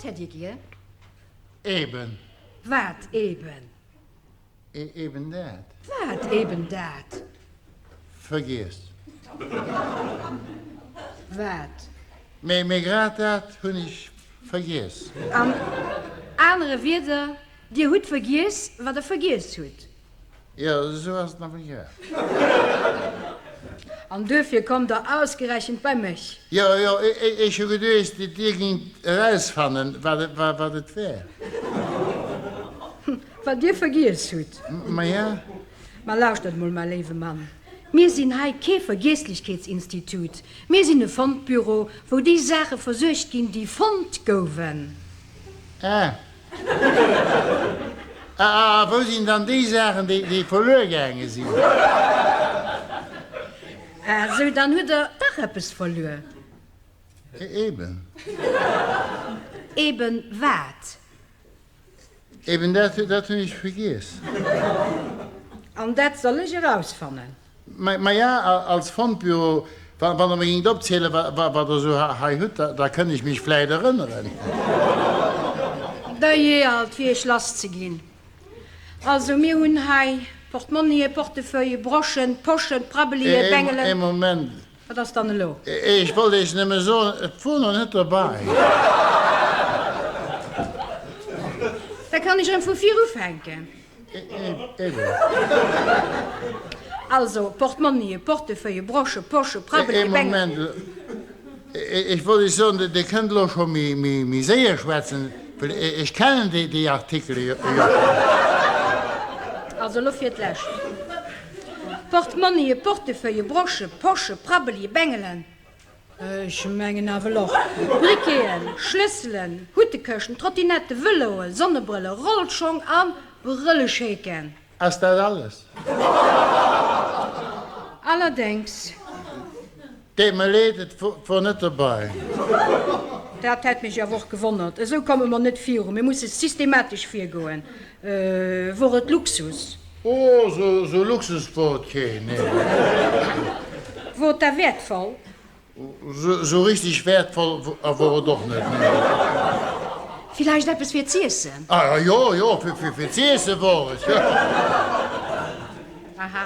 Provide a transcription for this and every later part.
gesot, Här Didier? Eben. Wat eben? Eben dat. Wat eben dat? Vergiess. Wat? Mee grad dat hunn ech vergiess. An anere Wierder, Dir hutt vergiess, wat Der vergiess hutt. Jo, esou ass et nawell grad. An duerfir kommt Der ausgerechent bei mech. Jo, jo, ech hu geduecht, Dir géingt erausfannen, wat et wär. Wat Dir vergiess hutt. Maja. Ma lauschtert mol, mäi léiwe Mann, mir sinn hei kee Vergiesslechkeetsinstitut, mir sinn e Fondbüro, wou déi Saache versuergt ginn, déi fonnt gouwen. Ah. A wou sinn dann déi Saachen, déi verluer gaange sinn? Ah sou, dann hutt Der dach eppes verluer. Eben. Eben wat? Eben dat, dat hunn ech vergiess. An dat soll ech erausfannen? Maja, als Fondbüro, wann Der mer géingt opzielen, wat Der esou hei hutt, da kënnt ech mech vläicht erënneren. Dajee alt, fir Iech lass ze ginn. Also, mir hunn hei Portmonnien, Portefeuillen, Broschen, Poschen, Prabbelien, Bengelen. Ee Moment. Wat ass dann elo? Ech wollt Iech nëmme soen, et wor nach net derbäi. Da kann ech erëm vu vir ufänken. Eben. Also, Portmonnien, Portefeuille, Broche, Posche, Prabbeli, Ee Moment, ech wollt Iech soen, Dir kënnt elo scho méi séier schwätzen, well ech kennen déi Artikele jo schonn. Also, elo fir d'lescht. Portmonnien, Portefeuille, Broche, Posche, Prabbeli, Bengelen, ech mengen nawell och Briqueten, Schlësselen, Huttekëschten, Trottinetten, Vëloen, Sonnebrëllen, Rollschong a Brëllescheeken. Ass dat alles? Allerdéngs. Deet mer leed, et wor net dobei. Dat hätt mech awer och gewonnert. Esou komme mer net viru. Mir musse systematesch virgoen. Wor et Luxus? Oh, sou Luxus wor et keen, nee. Wor et da wäertvoll? Sou richteg wäertvoll wor et och net, nee. Villäicht eppes fir z'iessen? Ah jo, jo, fir z'iessen wor et, jo. Aha.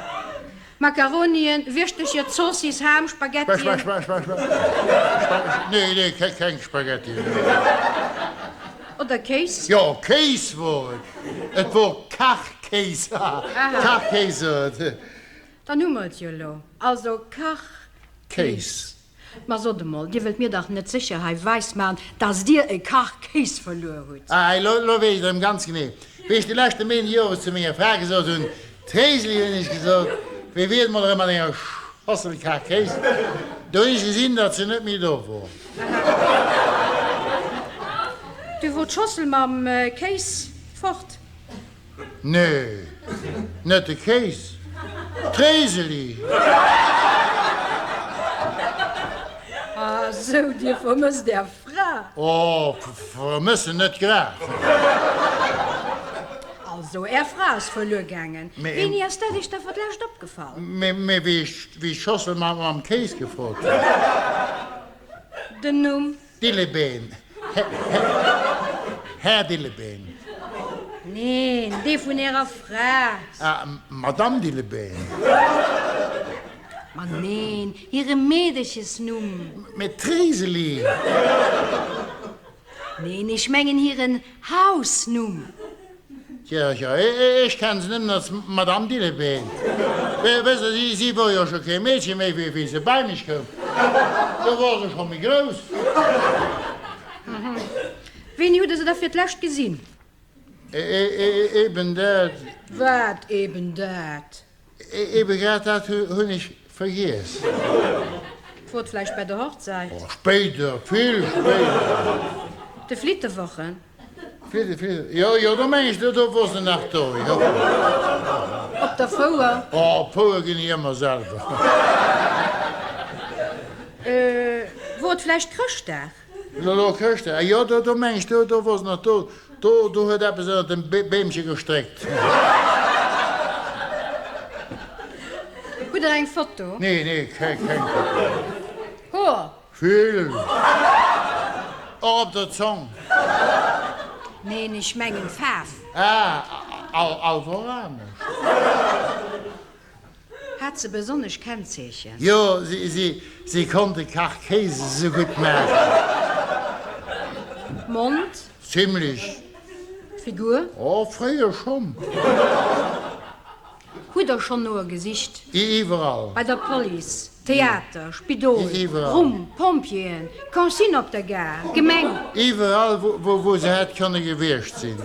Makaronien, Wirschtecher, Zoossiss, Ham, Spaghettien. Spa, spa, spa, spa, nee, nee, keng Spaghettien. Oder Kéis? Jo, Kéis wor et. Et wor Kachkéis, Kachkéis wor et. Dann hu mer et jo elo. Also Kachkéis. Ma sot emol, Dir wëllt mir dach net sécher hei weismachen, dass Dir e Kach Kéis verluer hutt? Ah, elo, elo weess ech et erëm ganz genee. Wéi ech de leschte Méinde Jores zu menger Fra gesot hunn, Tréiseli, hunn ech gesot, wéi wier et mol erëm mat enger Schossel Kach Kéis? Do hunn ech gesinn, datt se net méi do wor. Du wor d'Schossel mam Kéis fort? Nee, net de Kéis, d'Réiseli! Ah sou, Dir vermësst Är Fra? Oh, vermëssen net grad. Also, Är Fra ass verluer gaangen. Wéini ass dat Iech da fir d'lescht opgefall? Mee wéi ech d'Schossel mam Kéis gefrot hunn. Den Numm? Dillebeen, Här Dillebeen. Neen, dee vun Ärer Fra. Ah, Madamm Dillebeen. Ma neen, hire Meedechesnumm. Mä d'Tréiseli. Neen, ech mengen hiren Hausnumm. Tja, tja, ech kennen se nëmmen als Madamm Dillebeen. Wësst Der, si wor jo scho kee Meedche méi, wéi se bei mech koum. Do wor se scho méi grouss. Wéini hutt Der se da fir d'lescht gesinn? Eben dat. Wat eben dat? Ebe grad dat hunn ech vergiess. Wor et vläicht bei der Hochzäit? Oh, spéider, vill spéider. De Flitterwochen? Flitte, Flitte, jo, jo, do meng ech, do wor se nach do, jo. Op der Fouer? Oh, op d'Fouer ginn ech ëmmer selwer. Wor et vläicht Chrëschtdag? Elo Chrëschtdag, jo, do, do meng ech, do, do wor se nach do. Do, do huet eppes ënnert dem Beemche gestréckt. Hutt der eng Foto? Nee, nee, keng Foto. Hoer? Vill. Och op der Zong. Neen, ech mengen d'Faarf. Ah, also anescht. Hat se besonnesch Kennzeechen? Jo, si konnt de Kachkéis esou gutt maachen. Mond? Zimlech. D'Figur? Oh, fréier schonn. Hutt der schonn no e gesicht? Iwwerall. Bei der Police, Theater, Spidol, Rumm, Pompjeeën, Consigne op der Gare, Gemeng. Iwwerall, wou se hätt kënne gewiescht sinn.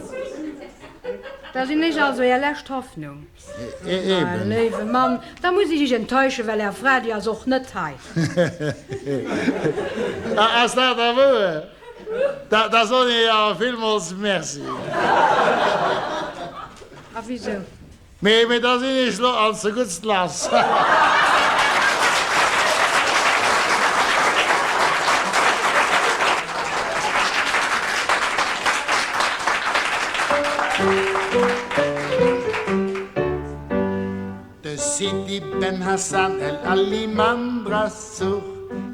Da sinn ech also Är lescht Hoffnung. Eben. Mäi léiwe Mann, da muss ech Iech enttäuschen, well Är Fra, déi ass och net hei. Ass dat da wouer? Da soen ech Iech awer villmools Merci. A wisou? Mee da sinn ech lo all zeguttst lass. De Sidi Ben Hassan El Ali Mandrassour,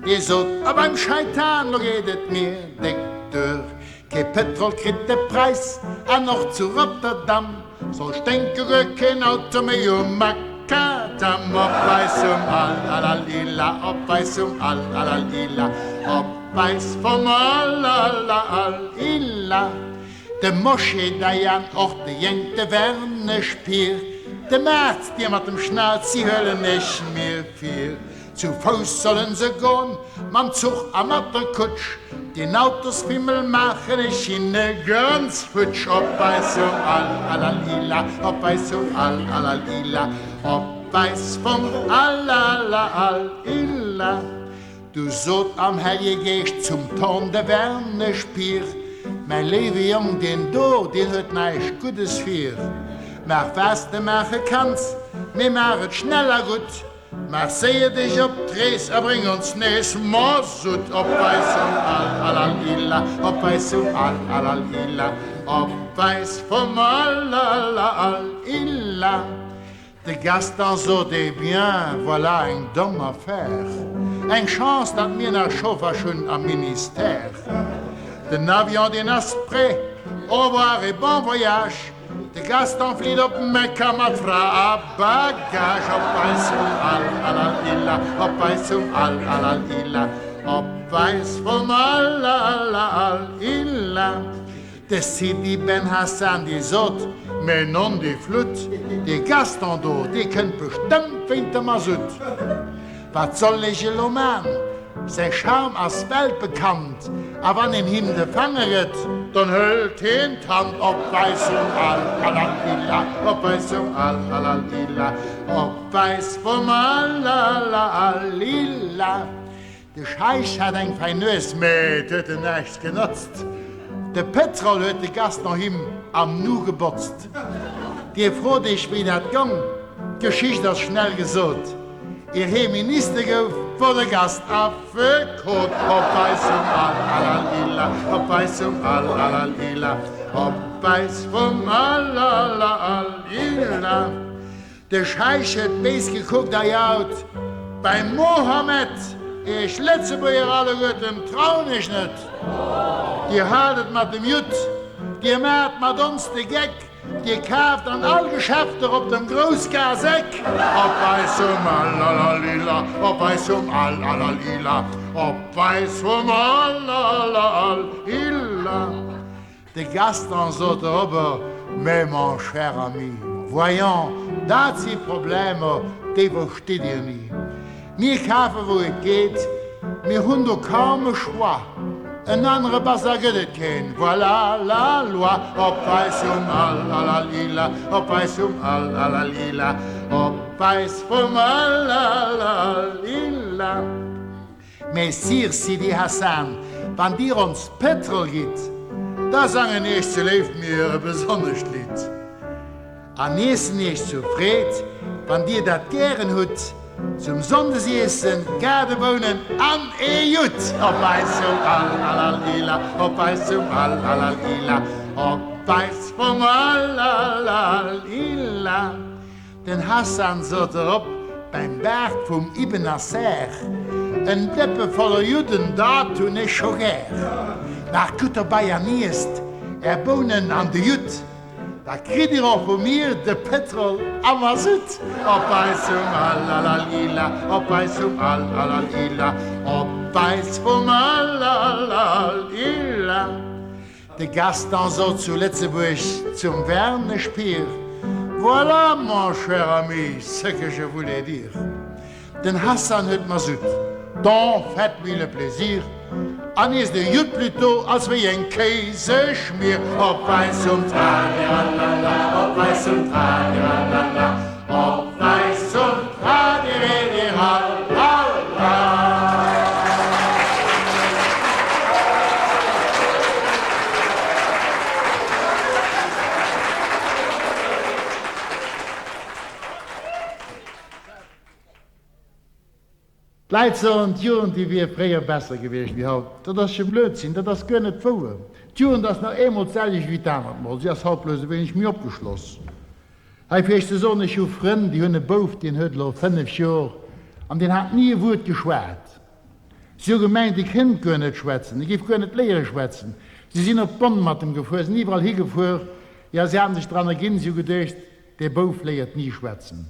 dee sot, A beim Scheitan, lo geet et mir déck duer. Kee Pëtrol kritt de Präis an och zu Rotterdam soll sténke guer keen Auto méi um Makadam. Op eis um Al al al ila, op eis um Al al al ila, op eis vum Al al al ila. De Moshe Dayan, och de Jeng, de Wernesch Pir, de Maart, dir mat dem Schnauz, si huelen ech mir vir. Zu Fouss sollen se gon, mam Zuch a mat der Kutsch, Den Autosfimmel maachen ech hinne ganz futsch. Op eis um Al al al ila, op eis um Al al al ila, op eis vum Al al al ila. Du sot am Hellje Geescht zum Thorn de Wernesch Pir, Mäi léiwe Jong, deen do, deen huet näischt Guddes vir. Maach wat s de maache kanns, mee maach et schnell a gutt. Maach séier dech op d'Rees a bréng ons nees Masutt op eis um Al al al ila, op eis um Al al al ila, op eis vum Al al al ila. De Gaston sot, Eh bien, voilà eng domm Affaire, eng Chance, datt mir nach Chauffage hunn am Ministère. Den Avion, deen ass prêt, au revoir et bon voyage. De Gaston flitt op Mekka mat Fra a Bagage. Op eis vum Al al al ila, op eis vum Al al al ila, op eis vum Al al al ila. De Sidi Ben Hassan dee sot, Mais non, dee Flutt, dee Gaston do, dee kënnt bestëmmt wéint dem Masutt. Wat soll ech elo man? Säi Charme ass weltbekannt, a wann een him de Fanger gëtt, dann hëlt hien d'Hand. Op eis um Al al al ila, op eis um Al al al ila, op eis vum Al al al ila. De Scheich hat eng fein Nues, mä et huet em näischt genotzt. De Pëtrol huet de Gaston him am Nu gebotzt. Dir frot iech, wéi dat gong? D'Geschicht ass schnell gesot. Ier hee Minister gouf, wor de Gast Affekot. Op eis um Al al al ila, op eis um Al al al ila, op eis vum Al al al ila. De Scheich huet béis gekuckt a jaut, Beim Mohammed, iech Lëtzebuerger alleguerten trauen ech net! Dir haalt et mat dem Judd, dir maacht mat ons de Geck, Dir kaaft an all Geschäfter op dem Groussgaass-Eck. Op eis um Alalalila, op eis um Alalalila, op eis um Alalalila. De Gaston sot dorobber, Mais mon cher ami, voyons, dat si Problemer, déi verstitt Dir ni. Mir kafe wou et geet, mir hunn do kaum e Choix, en anere Bazar gëtt et keen, voilà la loi. Op eis um Alalalila, op eis um Alalalila, op eis vum Alalalila. Mee Sir Sidi Hassan, wann Dir ons Pëtrol gitt, da sangen Iech zu Léift mir e besonnescht Lidd. An iessen iech zur Freed, wann dir dat gären hutt, zum Sonndesiessen Gaardebounen an ee Judd! Op eis zum Al al al ila, op eis zum Al al al ila, op eis vum Al al al ila. Den Hassan sot erop beim Baart vum Ibn Asser, En Dëppe voller Judden, dat hunn ech scho gär. Maacht gutt dobei an iesst är Bounen an de Judd, da kritt dir och vu mir de Pëtrol a Masutt. Op eis um Allalalila, op eis um Allalalila, op eis um Allalalila. De Gaston sot zu Lëtzebuerg zum Wernesch Pir, Voilà, mon cher ami, ce que je voulais dire. Den Hassan huet Masutt, donc faites-lui le plaisir an iesst e Judd plutôt als wéi eng Kéiseschmier. Op eis um Tradiralala, op eis um Tradiralala, op eis um Tradirediralala. D'Leit soen, d'Jugend déi wier fréier besser gewiescht wéi haut. Dat ass jo Blödsinn, dat ass guer net wouer. D'Jugend ass nach eemol d'selwecht wéi d'anert Mol, si ass haut blouss e wéineg méi opgeschloss. Hei fir iech ze soen, ech hu Frënn, déi hunn e Bouf, deen huet elo 5 Jor an deen hat ni e Wuert geschwat. Si hu gemengt, e kéint guer net schwätzen, e géif guer net léiere schwätzen. Si sinn op Bonn mat em gefuer, sinn iwwerall higefuer, jo, si haten sech dran erginn, si hu geduecht, dee Bouf léiert ni schwätzen.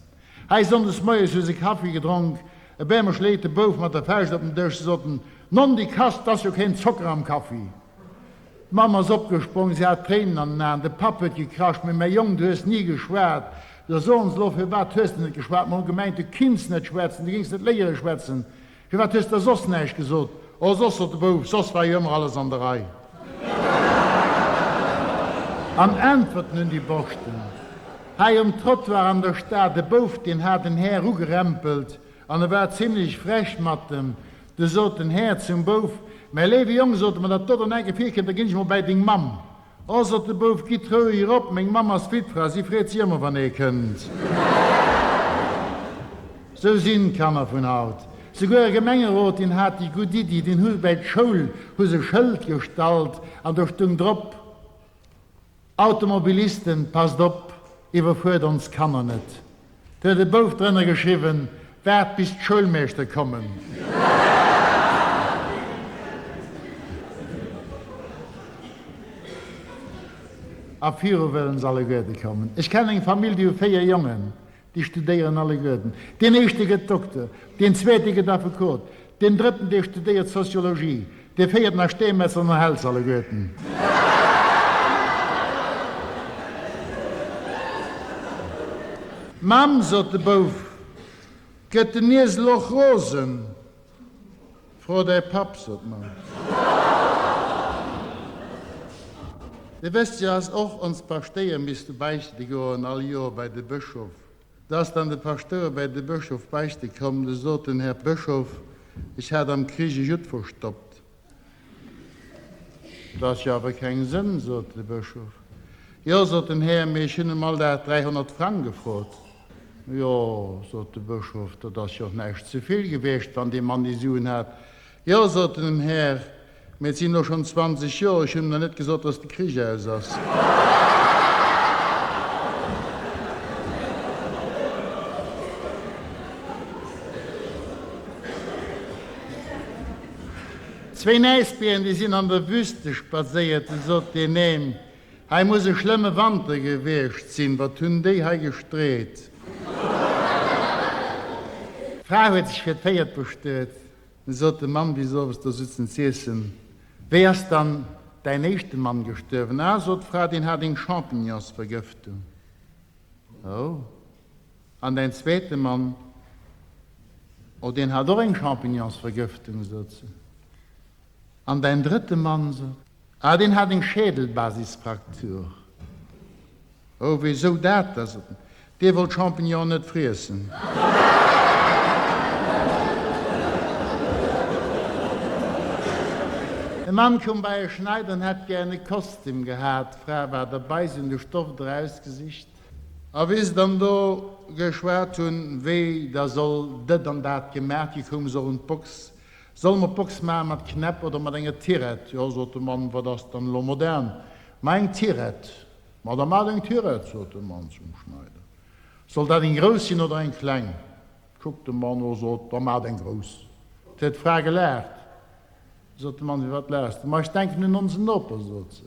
Hei Sonndes moies hu se Kaffi gedronk, e bämol schléit de Bouf mat der Fauscht op den Dësch, se soten, Non di Kass, 't ass jo keen Zocker am Kaffi. D'Mamm ass opgesprong, si hat Tréinen an den Aen, de Papp huet gekrasch, Mee mäi Jong, du hues ni geschwat. Da soen se elo, Firwat hues de net geschwat? Mer hu gemengt, du kinns net schwätzen, du géings net léiere schwätzen. Firwat hues de soss näischt gesot? Oh, soss, sot de Bouf, soss war jo ëmmer alles an der Rei. An äntwerten hunn déi Borschten. Hei um Trottoir an der Stad, e Bouf, deen hat en Här ugerempelt an e war zimlech frech mat em. Du sot den Här zum Bouf, Mäi léiwe Jong, sot e, wann dat do dann enke virkënnt, da ginn ech mol bäi deng Mamm. Oh, sot de Bouf, gitt roueg erop, meng Mamm ass Wittfra, si freet sech ëmmer, wann ee kënnt. Sou sinn d'Kanner vun haut. Souguer e Gemengerot, deen hat déi gutt Iddi, deen hu bäi d'Schoul hu se e Schëld gestallt an do stung drop, Automobilisten, passt op, iwwerfuert ons Kanner net. Do huet e Bouf drënner geschriwwen, Waart bis d'Schoulmeeschter kommen. A viru wëllen se alleguerte kommen. Ech kennen eng Famill, déi hu 4 Jongen, déi studéieren alleguerten. Deen éischte gëtt Dokter, deen zweete gëtt Affekot, Deen drëtten, dee studéiert Sociologie, dee féierten ass Steemetzer an erhält se alleguerten. Mamm, sot de Bouf, gëtt den Iesel och rosen? Fro däi Papp, sot d'Mamm. Dir wësst jo, dass och ons Paschtéier misste beichte goen all Joer bei de Bëschof. Da ass dann de Paschtouer bäi de Bëschof beichte komm. Du sot en, Här Bëschof, ech hat am Krich e Judd verstoppt. Dat ass jo awer keng Sënn, sot de Bëschof. Jo, sot den Här, mee ech hunn em all Dag 300 Frang gefrot. Jo, sot de Bëschof, dat ass jo och näischt ze vill gewiescht, wann dee Mann déi Suen hat. Jo, sot den Här, mee et sinn elo schonn 20 Joer, ech hunn em nach net gesot, dass de Krich aus ass. Zwéin Äisbieren, déi sinn an der Wüste spadséiert. Du sot deen een, Hei muss e schlëmme Wanter gewiescht sinn, wat hunn déi hei gestreet? D'Fra huet sech fir d'véiert bestuet. Du sot de Mann, wéi se owes do sutzen z'iessen, Wéi ass dann däin éischte Mann gestuerwen? Ah, sot d'Fra, deen hat eng Champignonsvergëftung. Oh, an däin zweete Mann? Oh, deen hat och eng Champignonsvergëftung, sot se. An däin drëtte Mann? sot. Ah, deen hat eng Schädelbasisfraktur. Oh, wéisou dat da? sot en. Dee wollt Champignonen net friessen. E Mann koum bei e Schneider an hätt gären e Kostüm gehat. D'Fra war derbei, si hunn de Stoff erausgesicht. A wéi se dann do geschwat hunn, wéi da soll dët an dat gemaach gi, koume se och un d'Box. Solle mer d'Box maache mat Knäpp oder mat enger Tirett? Jo, sot de Mann, wat ass dann elo modern? Ma eng Tirett. Ma da maacht eng Tirett, sot de Mann zum Schneider. Soll dat eng grouss sinn oder eng kleng? Kuckt de Mann a sot, Da maacht eng grouss. Et huet d'Fra gelaacht. Sot de Mann, Fir wat laachs de? Ma ech denken un onsen Noper, sot se.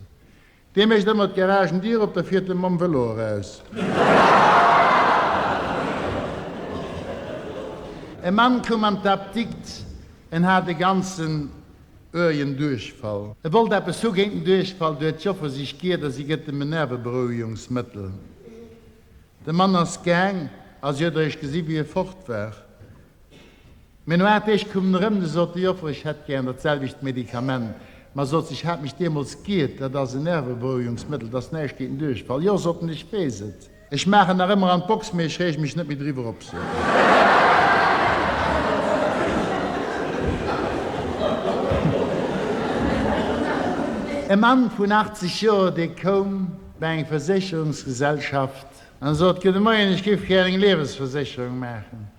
Dee mécht ëmmer d'Garagendier op, da fiert e mam Vëlo eraus. E Mann koum an d'Apdikt, en hat e ganzen uergen Duerchfall. E wollt eppes hu géint den Duerchfall, du huet d'Joffer sech giert a si gëtt em en Nerveberouegungsmëttel. De Mann ass gaang a si huet eréischt gesi wéi e fort war. Mee no 8 Deeg koum en erëm, du sot déi Joffer, ech hätt gären dat selwecht Medikament. Ma, sot se, ech hat mech deemools giert, dat ass en Nerveberouegungsmëttel, dat ass näischt géint den Duerchfall. Jo, sot en, ech weess et, ech maachen nach ëmmer an d'Box, mee ech reege mech net méi driwwer op, sot en. E Mann vun 80 Joer, dee koum bei eng Versécherungsgesellschaft an sot, Gudde Moien, ech géif gär eng Liewesversécherung maachen.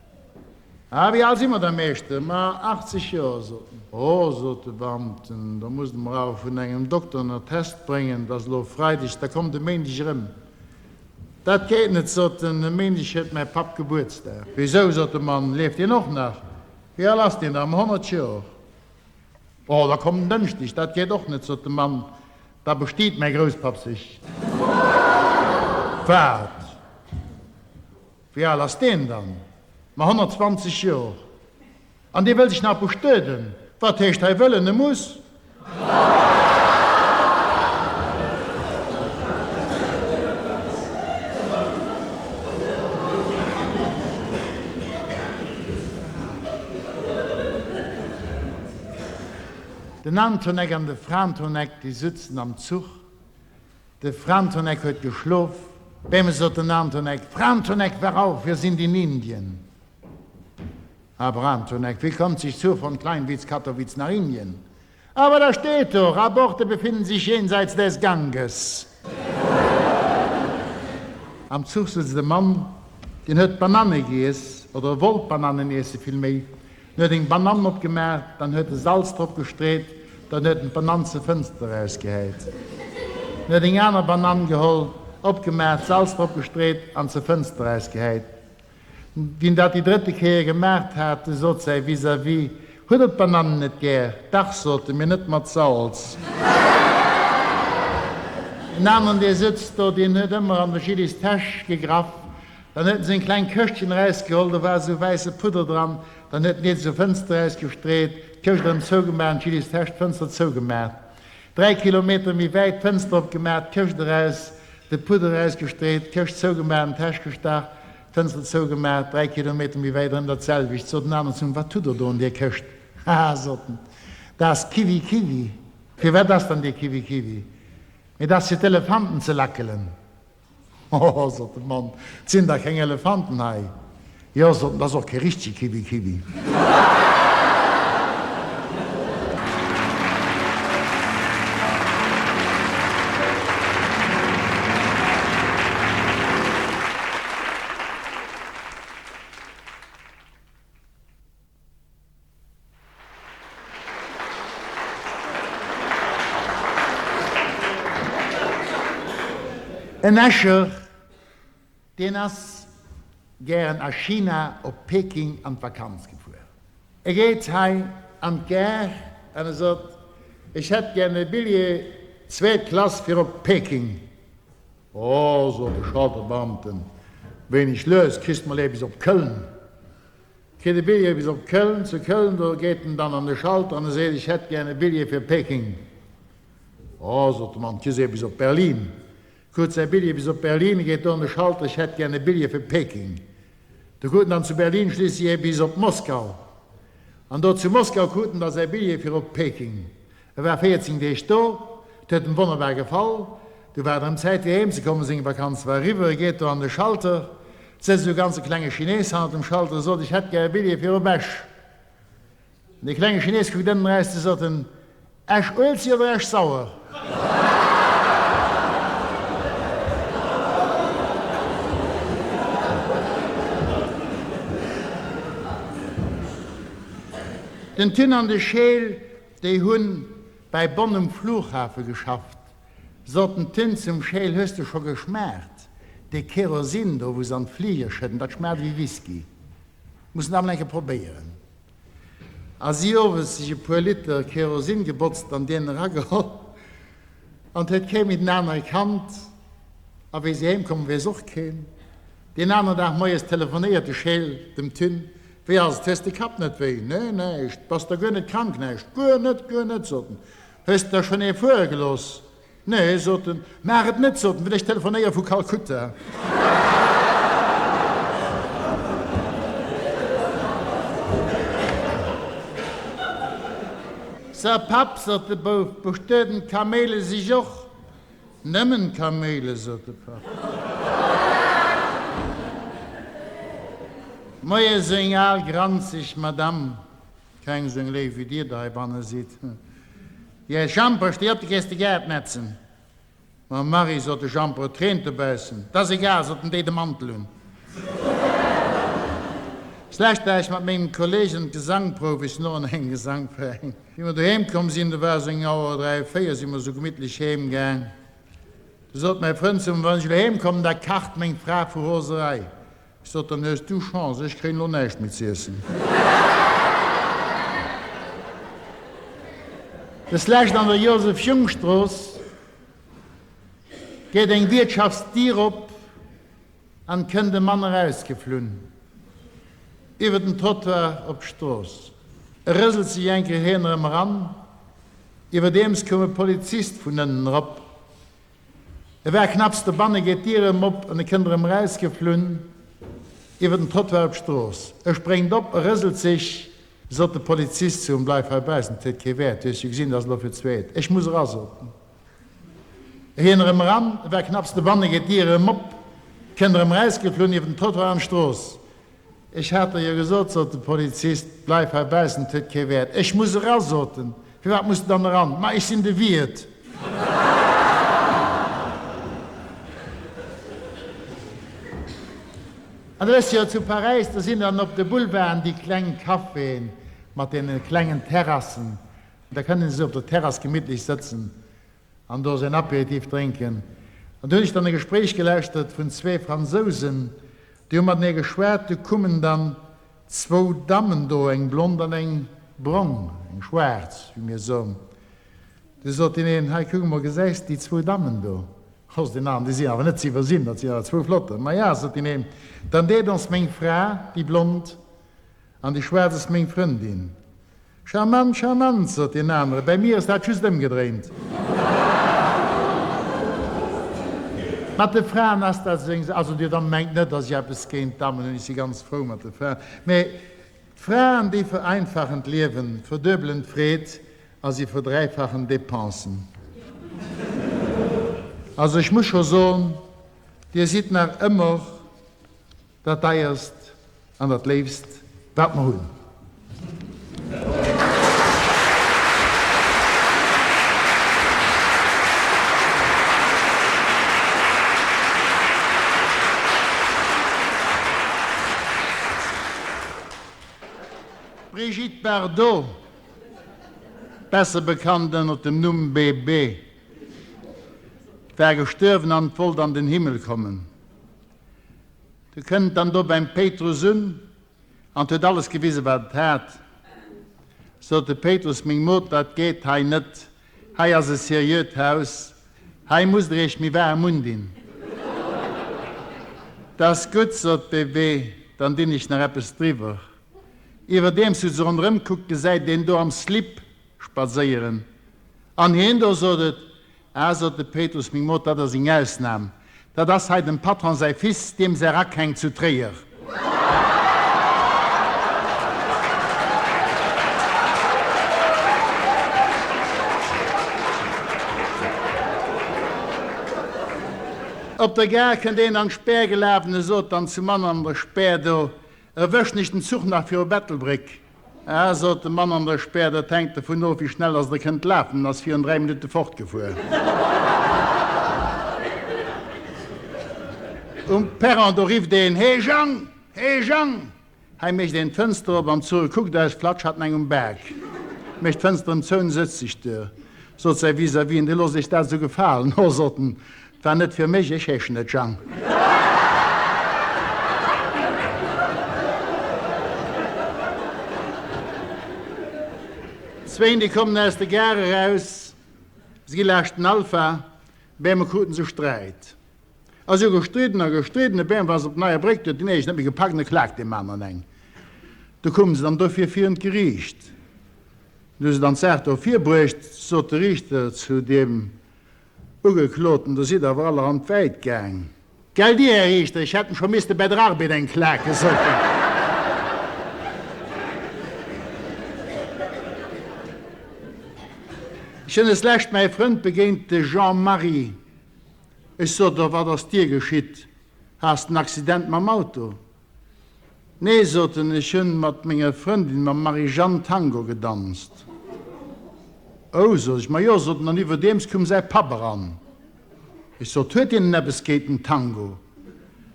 Ah, wéi al si mer da, Meeschter? Ma 80 Joer, sot en. Oh, sot de Beamten, da musst Der mer awer vun engem Dokter en Attest bréngen. 't ass elo Freideg, da kommt e Méindeg erëm. Dat geet net, sot en, e Méindeg huet mäi Papp Gebuertsdag. Wéisou, sot de Mann, lieft deen och nach? Wéi al ass deen da? Ma 100 Joer. Oh, da komm en Dënschdeg. Dat geet och net, sot de Mann, da bestiet mäi Grousspapp sech. Wat? Wéi al ass deen dann? Ma 120 Jor. An dee wëll sech nach bestueden? Wat heescht hei wëllen? E muss! Den Antonek an de Frantonek, déi sutzen am Zuch. De Frantonek huet geschlof. Bem sot den Antonek, Frantonek, wach auf, wir sind in Indien. Aber Antonek, wie kommt sich Zug von Kleinwitz, Kattowitz nach Indien? Aber da steht doch, Aborte befinden sich jenseits des Ganges. Am Zuch sëtzt e Mann, deen huet Bananne giess, oder e wollt Banannen iessen villméi. En huet eng Banann opgemaach, dann huet e Salz drop gestreet, dann huet en d'Banann zur Fënster erausgehäit. En huet eng aner Banann geholl, opgemaach, Salz drop gestreet an zur Fënster erausgehäit. Wien dat déi drëtte Kéier gemaacht hat, du sot säi Vis-à-vis, Huet der d'Banannen net gär? Dach, sot e, mee net mat Salz. En aneren, dee sëtzt do, deen huet ëmmer an der Gillis Täsch gegraff, Dann huet en seng kleng Këschtchen erausgeholl, do war esou wäisse Pudder dran, dann huet en deen zur Fënster erausgestreet, d'Këscht erëm zougemaach an d'Gillis Täsch d'Fënster zougemaach. Dräi Kilometer méi wäit, d'Fënster opgemaach, d'Këscht eraus, de Pudder erausgestreet, d'Këscht zougemaach an d'Täsch gestach, d'Fënster zougemaach, dräi Kilometer méi wäit erëm dat selwecht. Sot en aneren zu him, Wat hutt Der do an deer Këscht? Haha, sot en, dat ass Kiwi Kiwi. Firwat ass dann dee Kiwi Kiwi? Mee dat ass fir d'Elefanten ze lackelen. Hoho, sot de Mann, 't sinn dach keng Elefanten hei. Jo, sot en, 't ass och kee richtege Kiwi-Kiwi. En Escher, deen ass gären a China op Peking an d'Vakanz gefuer. E geet hei an d'Gare an e sot, Ech hätt gären e Billjee zweet Klass fir op Peking. Oh, sot de Schalterbeamten, wéineg lues, kriss mol ee bis op Köln. Kritt e Billjee bis op Köln. Zu Köln, do geet en dann an de Schalter an e seet, Ech hätt gären e Billjee fir Peking. Oh, sot de Mann, kriss ee bis op Berlin. Krut säi Billjee bis op Berlin, e geet do an de Schalter, Ech hätt gären e Billjee fir Peking. Du krut en dann zu Berlin schliisslech ee bis op Moskau. An do zu Moskau krut en da säi Billjee fir op Peking. E war 14 Deeg do, 't huet em wonnerbar gefall. Du war et erëm Zäit fir heem ze kommen, seng Vakanz war eriwwer. E geet do an de Schalter, 't sëtzt esou e ganze klenge Chines hannert dem Schalter, e sot, Ech hätt gär e Billjee fir op Esch. An dee klenge Chines kuckt ënnen eraus, du sot en, Esch-Uelzecht oder Esch-Sauer? Den Tun an de Scheel Déi hunn bäi Bonn um Flughafe geschafft. Sot den Tun zum Scheel, Hues de scho geschmaacht? Dee Kerosin do, wou se an d'Fliger schëdden, dat schmaacht ewéi Whisky. Muss en awer enke probéieren. A si owes sech e puer Liter Kerosin gebotzt an deen erageholl. An 't huet kee méi den anere kannt. A wéi si heem koum, weess och keen. Deen aneren Dag moies telefonéiert de Scheel dem Tünn, Wéi ass et, hues de Kapp net wéi? Nee, näischt. Bass der guer net krank? Näischt, guer net, guer net, sot en. Hues de der schonn ee fuere gelooss? Nee, sot en. Maach et net, sot en, well ech telefonéiere vu Kalkutta. Sa Papp, sot de Bouf, bestueden d'Kaméile sech och? Nëmmen d'Kaméile, sot de Papp. Moie, sou eng al granzeg Madamm, keng sou eng léif wéi dir der heibanne sidd. Jee, Jamper, stéi op, du gees de Gaart nätzen. Ma Marie, sot de Jamper, et reent dobaussen. 't ass egal, sot en, déi de Mantel un. S'lescht war ech mat mengem Kolleg an d'Gesangprouf, ech sinn och an engem Gesangveräin. Wéi mer doheem komm sinn, do war esou eng Auer 3, 4, si mer esou gemittlech heem gaang. Du sot mäi Frënd zu mer, Wann ech elo heem kommen, da kacht meng Fra vu Roserei. Ech sot, Dann hues du Chance, ech kréien elo näischt méi z'iessen. Deslescht an der Joseph-Jung-Strooss geet eng Wiertschaftsdier op. An kënnt e Mann erausgeflunn, iwwer den Trottoir op d'Strooss. E rëselt sech eng Kéier hien erëm eran. Iwwerdeems koum e Polizist vun ënnen erop. E war knapps dobanne, geet d'Dier erëm op an e kënnt erëm erausgeflunn, iwwer den Trottoir op d'Strooss. E spréngt op, e rëselt sech. Sot de Polizist zu em, Bleif hei baussen, et huet kee Wäert, du hues jo gesinn, et ass elo fir d'zweet. Ech muss era, sot en. Hien erëm eran, e war knapps dobanne, geet d'Dier erëm op, kënnt erëm erausgeflunn iwwer den Trottoir an d'Strooss. Ech hat der jo gesot, sot de Polizist, bleif hei baussen, et huet kee Wäert. Ech muss era, sot en. Firwat muss de dann eran? Ma ech sinn de Wiert. An du wëss jo, zu Paräis, do sinn dann op de Boulevarden déi kleng Caféen mat deene klengen Terrassen. Da kënnen se op der Terrass gemittlech sëtzen an do säin Apéritif drénken. An do hunn ech dann e Gespréich gelauschtert vun zwee Fransousen, déi hu matenee geschwat. Du kummen dann zwou Dammen do, eng blond an eng brong, eng schwaarz, wéi mir soen. Du sot deen een, Hei, kuck emol, gesäis de déi zwou Dammen do? Sot deen aneren, Déi sinn awer net ze iwwersinn, dat sinn awer zwou flotter. Ma ja, sot deen een, dann deet ons meng Fra, déi blond, an déi schwaarz ass meng Frëndin. Charmant, charmant, sot deen anere, bäi mir ass dat just ëmgedréint. Mat de Fraen ass dat esou eng Saach. Also dir Damme mengt net, datt ech eppes géint d'Dammen hunn, ech si ganz frou mat de Fraen. Mä d'Fraen, déi vereinfachen d'Liewen, verduebelen d'Freed a si verdräifachen d'Depensen. Also ech muss scho soen, dir sidd nach ëmmer Dat Deierst an dat Léifst, wat mer hunn. D'Brigitte Bardot, besser bekannt ënner dem Numm BB, war gestuerwen an wollt an den Himmel kommen. Du kënnt dann do beim Péitrus un an 't huet alles gewisen, wat et hat. Sot de Péitrus, Meng Mod, dat geet hei net, hei ass e seriöt Haus, hei musst der iech méi waarem undinn. 't ass gutt, sot d'Bébé, dann dinn ech nach eppes driwwer. Iwwerdeems wou se ronderëm kuckt, gesäit een do am Slip spadséieren. An hien do, sot et, Ah, sot de Péitrus, meng Mod, dat ass eng Ausnam. Dat ass hei dem Patron säi Fils, deem säi Rack hänkt zu Tréier. Op der Gare kënnt een an d'Spär gelaf an e sot dann zum Mann an der Spär do, Erwëschen ech den Zuch nach viru Bettelbréck? Ah, sot de Mann an der Spär, dat hänkt dervun of, wéi schnell dass Der kënnt lafen. En ass virun 3 Minutte fortgefuer. Um Perron, do rifft een, Hee Jang! Hee Jang! Hei mécht een d'Fënster op am Zuch, e kuckt aus, flatsch hat en eng um Bak. Mécht d'Fënster erëm zou en sëtzt sech duer. Sot säi Vis-à-vis, En Dir loosst Iech dat esou gefalen? Ho, sot en, 't war net fir mech, ech heeschen net Jang. Zwéin, déi kommen aus der Gare eraus, se gi laascht den Alfa, bämol kruten se Sträit. A si hu gestridden a gestridden, e bämol war se op der Neier Bréck, do huet deen éischten net méi gepackt an e klaakt deem aneren eng. Do koumen se dann dofir virun d'Geriicht. Du hu se dann d'Saach do virbruecht, sot de Riichter zu deem Ugekloten, Der sidd awer allerhand wäit gaang. Gell Dir, Här Riichter, ech hätt em scho misste bei der Arbed eng klaken, sot en. Ech hunn eslescht mäi Frënd begéint, de Jean-Marie. Ech sot, A wat ass dir geschitt? Has de en Accident mam Auto? Nee, sot en, ech hunn mat menger Frëndin, mam Marie-Jeanne, Tango gedanzt. Oh, sot ech, ma jo, sot en, an iwwerdeems koum säi Papp eran. Ech sot, Huet deen eppes géint den Tango?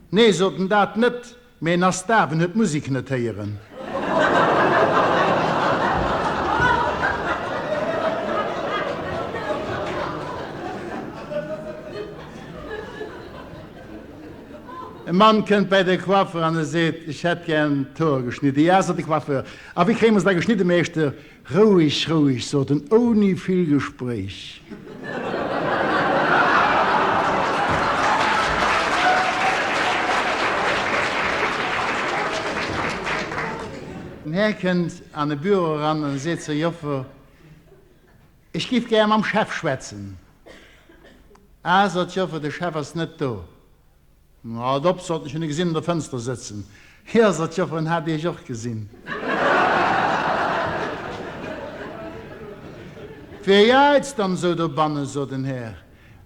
Nee, sot en, dat net, mee en ass daf, en huet d'Musek net héieren. E Mann kënnt bäi de Coiffeur an e seet, Ech hätt gär d'Hoer geschnidde. Ja, sot de Coiffeur, a wéi kréie mer se da geschnidde, Meeschter? Roueg, roueg, sot en, ouni vill Gespréich. Den Här kënnt an e Büro eran an e seet zur Joffer, Ech giff gär mam Chef schwätzen. Ah, sot d'Joffer, de Chef ass net do. Halt op, sot en, ech hunn e gesinn an der Fënster sëtzen. Jo, sot d'Joffer, en hat Iech och gesinn. Wee jäizt dann esou dobannen? sot den Här.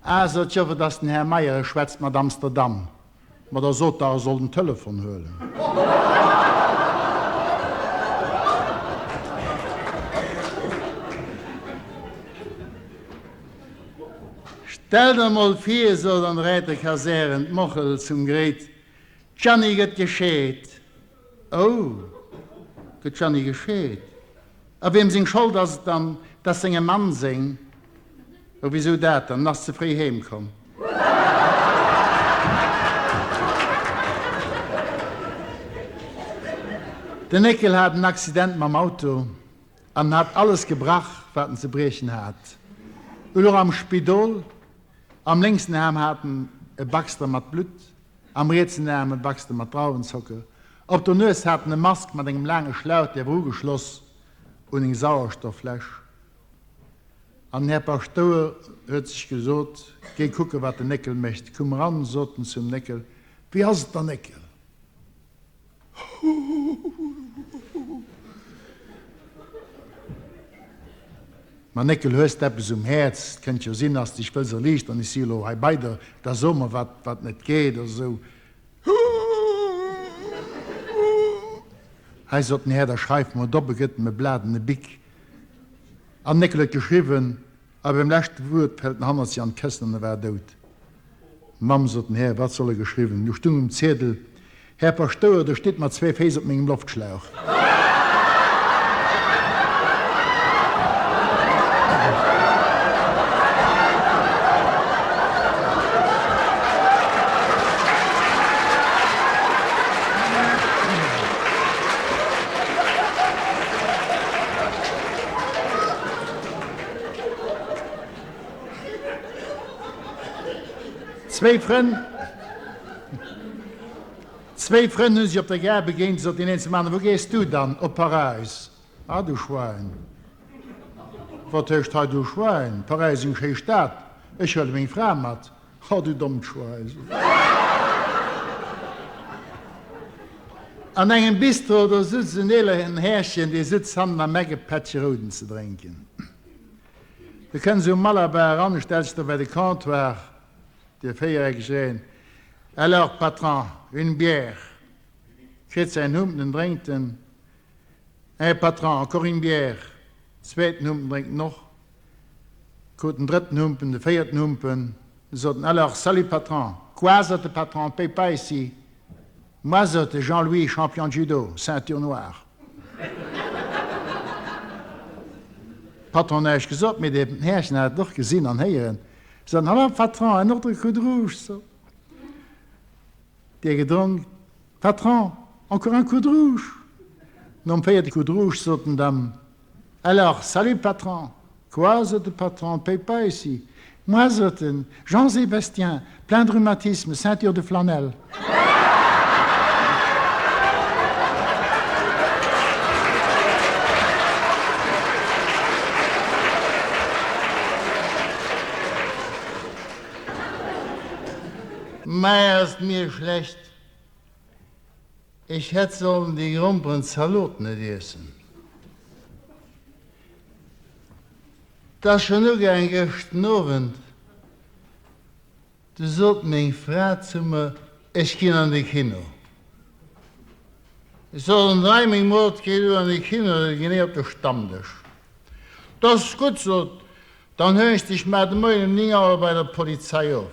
Ah, sot d'Joffer, 't ass den Här Meyer, e schwätzt mat Amsterdam. Ma da sot dach, e soll den Telefon huelen. Stell der mol vir, sot an der Räiterkasären d'Mochel zum Gréit, d'Jeanny gëtt gescheet. Oh, gëtt d'Jeanny gescheet? A wiem seng Schold ass et dann? 't ass sengem Mann seng. Oh, wisou dat dann? En ass ze fréi heem komm. Den Néckel hat en Accident mam Auto an hat alles gebrach, wat en ze briechen hat. E louch am Spidol. Am lénksen Aarm hat en e Baxter mat Blutt, am rietsen Aarm e Baxter mat Drauwenzocker. Op der Nues hat en e Mask mat engem laange Schlauch, dee war ugeschloss un eng Sauerstofffläsch. An den Här Paschtouer huet sech gesot, Géi kucke wat den Néckel mécht. Koum eran, sot en zum Néckel, Wéi ass et dann, Néckel? Ma Néckel, hues d'eppes um Häerz? Et kënnt jo sinn, dass de dech wëlls erliichteren, ech si elo hei bei der, da so mer, wat, wat net geet oder esou. Hei, sot den Här, da schreif mer et op, e gëtt em e Blat an e Bic. An Néckel huet geschriwwen, a beim leschte Wuert fält en hannert si an d'Këssen an e war dout. Mamm, sot den Här, wat soll e geschriwwen hunn? Du stung um Ziedel, Här Paschtouer, der stitt mat zwee Féiss op mengem Loftschlauch. Zwéi Frënn Zwéi Frënn hu sech op der Gare begéint, sot deen een zum aneren, Wou gees du dann? Op Paräis. Ah, du Schwäin. Wat heescht hei du Schwäin? Paräis ass eng schéi Stad. Ech huele meng Fra mat. Oh, du dommt Schwäin. An engem Bistro, do sutz en eeleren Härchen, dee sutz hannen am Eck e Pättche Rouden ze drénken. Du kënnt esou Malabar eran, stellt sech do bei de Comptoir, dee véiereckeg Reen, Alors, Patron, une bière! Kritt säin Humpen, en drénkt en, Eh, Patron, encore une bière! Zweeten Humpen drénkt en och, krut den drëtten Humpen, de véierten Humpen, du sot en, Alors, salut, Patron! Quoi, sot de Patron, on paye pas ici! Moi, sot de Jean-Louis, champion de judo, ceinture noire. Patron näischt gesot, mee den Härchen hat et och gesinn an héieren, sot en, Alors, Patron, un autre coup de rouge, sot dee gedronk, Patron, encore un coup de rouge. Nom véierte coup de rouge sot en dann. Alors, salut patron! Quoi, sot de Patron, on ne paye pas ici. Moi, sot en, Jean-Sébastien, plein de rhumatismes, ceinture de flanelle. Mei ass et mir schlecht. Ech hätt sollen déi Gromperenzalot net iessen. 't ass schonn ugaang gëschten Owend, du sot meng Fra zu mer, ech ginn an de Kino. Ech sot, An dei meng Mod, géi du an de Kino, genee op de Stammdësch. 't ass gutt, sot Dann huelen ech dech mar de Moien um 9 Auer bei der Polizei of.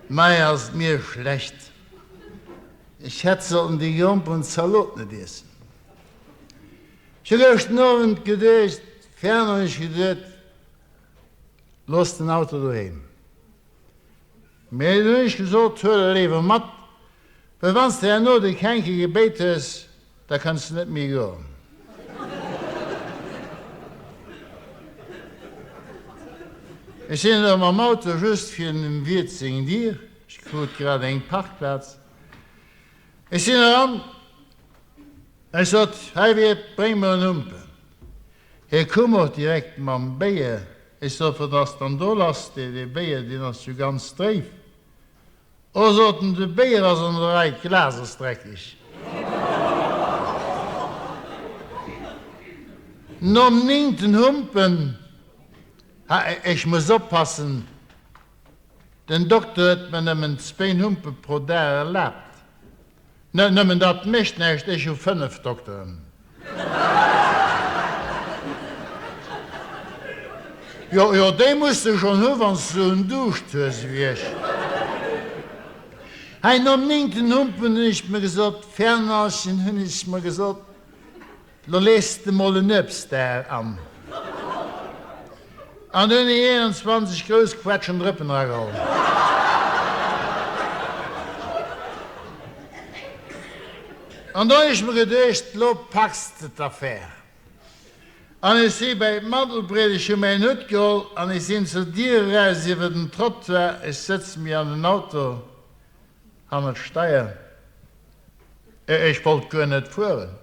Mei ass et mir schlecht. Ech hätt sollten déi Gromperenzalot net iessen. Ech hu gëschten Owend geduecht, ferner hunn ech geduet, looss den Auto doheem. Mee dunn hunn ech gesot, huel e léiwer mat, well wann s de herno de Känke gebéit hues, Da kanns de net méi goen. Ech sinn elo mam Auto just virun dem Wiert seng Dier. Ech krut grad eng Parkplaz. Ech sinn eran. Ech sot, Hei Wiert, bréng mer en Humpen. Hie koum och direkt mam Béier. Ech sot, Wat ass dann do lass? Dee Béier, deen ass jo ganz dréif. Oh, sot en, de Béier ass an der Rei, d'Glas ass dreckeg. Nom néngten Humpen, ha, ech muss oppassen, den Dokter huet mer nëmmen zwéin Humpe pro Dag erlaabt. Net nëmmen dat mécht näischt, ech hu 5 Dokteren. Jo, jo, déi muss de schonn hu wann s de esou en Duuscht hues ewéi ech. Hei nom néngten Humpen hunn ech mer gesot, Fernanchen, hunn ech mer gesot, Lo lees de mol en Uebstdag an. An hunn déi 21 grouss Quetschen Drëppen erageholl. An do hunn ech mer geduecht, lo packs de d'Affär. An ech si bäi d'Mandelbriet, ech hu mäin Hutt geholl an ech sinn zur Dier eraus iwwer den Trottoir, ech sëtze mir an den Auto hannert d'Steier. Ech wollt guer net fueren.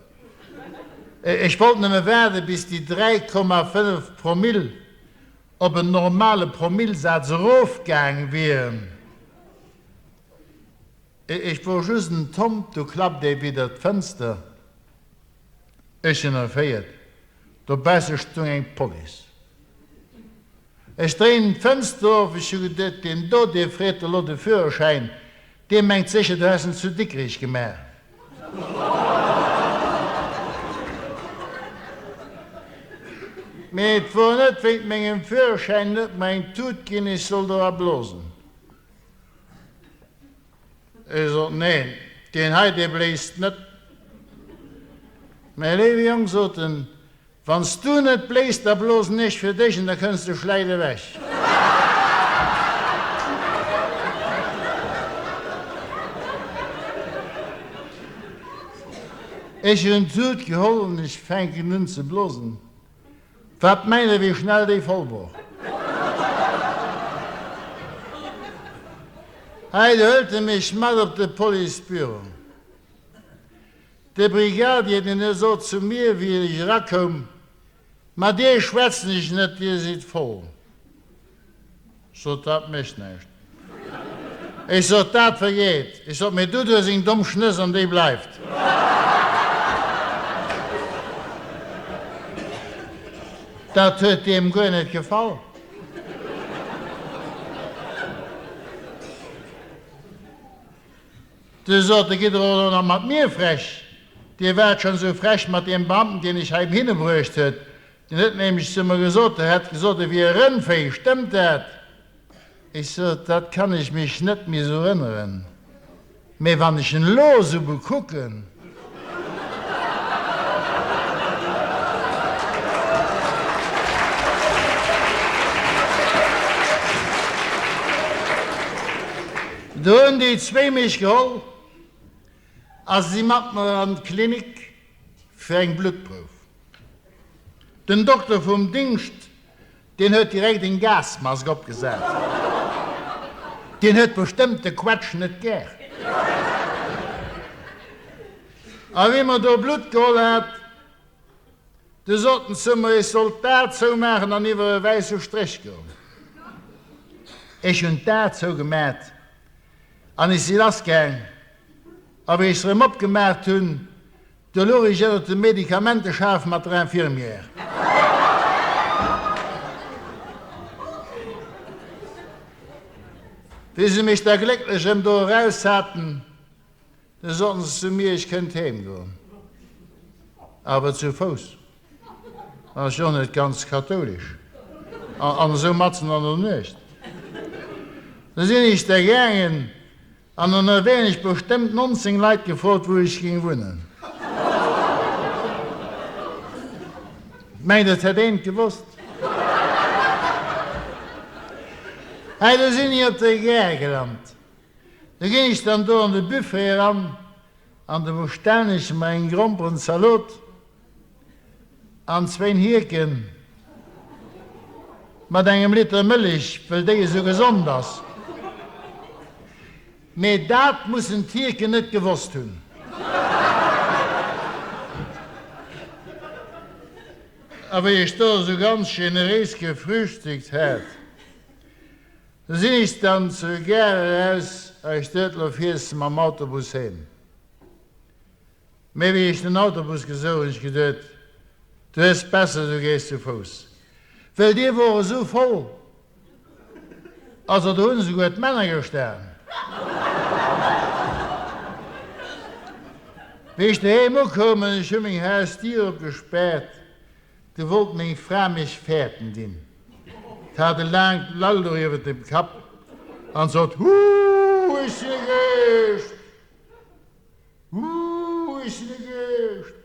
Ech wollt nëmme waarde bis déi 3,5 Promill op en normale Promillsaz erofgaang wieren. Ech wor just en Tomp, du klappt ee widder d'Fënster. Ech sinn erféiert. Dobausse stung eng Police. Ech dréinen d'Fënster of, ech hu geduet, deen do, dee freet elo de Führerschäin, dee mengt sécher, du häss en zu Dikrich gemaach. Mee et wor net wéint mengem Führerschäin, en huet mer eng Tut ginn, ech soll dora blosen. Ech sot, Neen, deen hei, dee bléist net. Mäi léiwe Jong, sot en, Wann s du net bléis, da blosen ech fir dech an da kënns de schläit ewech. Ech hunn d'Tut geholl an ech fänken un ze blosen. Wat mengt der, wéi schnell déi voll wor? Hei, du hëlt e mech mat op de Policebüro. De Brigadier, deen e sot zu mir, wéi ech erakoum, Mat Iech schwätzen ech net, Dir sidd voll. Sot, Dat mécht näischt. Ech sot, Dat vergeet. Ech sot, Mee du, du hues eng domm Schnëss an déi bleift. Dat huet deem guer net gefall. Du sot, Da gitt der och elo nach mat mir frech? Dir waart schonn esou frech mat deem Beamten, deen iech heihinne bruecht huet. Deen huet nämlech zu mer gesot, der hätt gesot, e wier e Rëndvéi. Stëmmt dat? Ech sot, Dat kann ech mech net méi esou erënneren, mee wann ech en elo esou bekucken. Do hunn déi zwéi mech geholl. A se si mat mer an d'Klinik fir eng Bluttprouf. Den Dokter vum Dingscht, deen huet direkt eng Gasmask opgesat. Deen huet bestëmmt de Quetsch net gär. A wéi mer do Blutt geholl hat, du sot en zu mer, ech sollt d'A zoumaachen an iwwer e wäisse Stréch goen. Ech hunn d'A zougemat an ech si lassgaang. A wéi ech se erëm opgemaacht hunn, do louch ech ënnert dem Medikamenteschaf mat der Infirmière. Wéi se mech da glécklech erëm do eraus haten, du soten se zu mir, ech kënnt heem goen, awer zu Fouss. Ass jo net ganz kathoulesch an esou matzen an der Nuecht. Du sinn ech da gaangen An ënnerwee hunn ech bestëmmt 19 Leit gefrot, wou ech géing wunnen. Mengt, et hätt een et gewosst. Hei, do sinn ech op der Gare gelant. Do ginn ech dann do an de Buffet eran an do bestellen ech mer eng Gromperenzalot. An zwéin Hierken mat engem Liter Mëllech, wëll déi esou gesond ass. Mee dat mussen d'Hierken net gewosst hunn. A wéi ech do esou ganz generéis gefrühstückt hat, du sinn ech dann zur Gare eraus a ech duet, Lo fiers de mam Autobus heem. Mee wéi ech den Autobus gesou hunn ech geduet, du hues besser du gees zu Fouss, well dee wor esou voll, also do hunn esouguer d'Männer gestan. Wéi ech doheem ukoum an ech hu meng Hausdier opgespaart, du wollt meng Fra mech fäerten dinn. Hat e laangt Lalluch iwwer dem Kapp an sot, Huu, ech sinn e Geescht! Ooh, ech sinn e Geescht!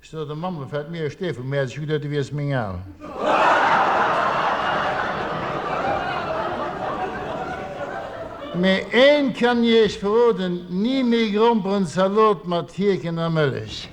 Ech sot, Der Mamm, do fält mir e Stee vum Häerz, ech hu geduet, du wiers meng Al. Mee eent kann iech verroden, Ni méi Gromperenzalot mat Hierken a Mëllech!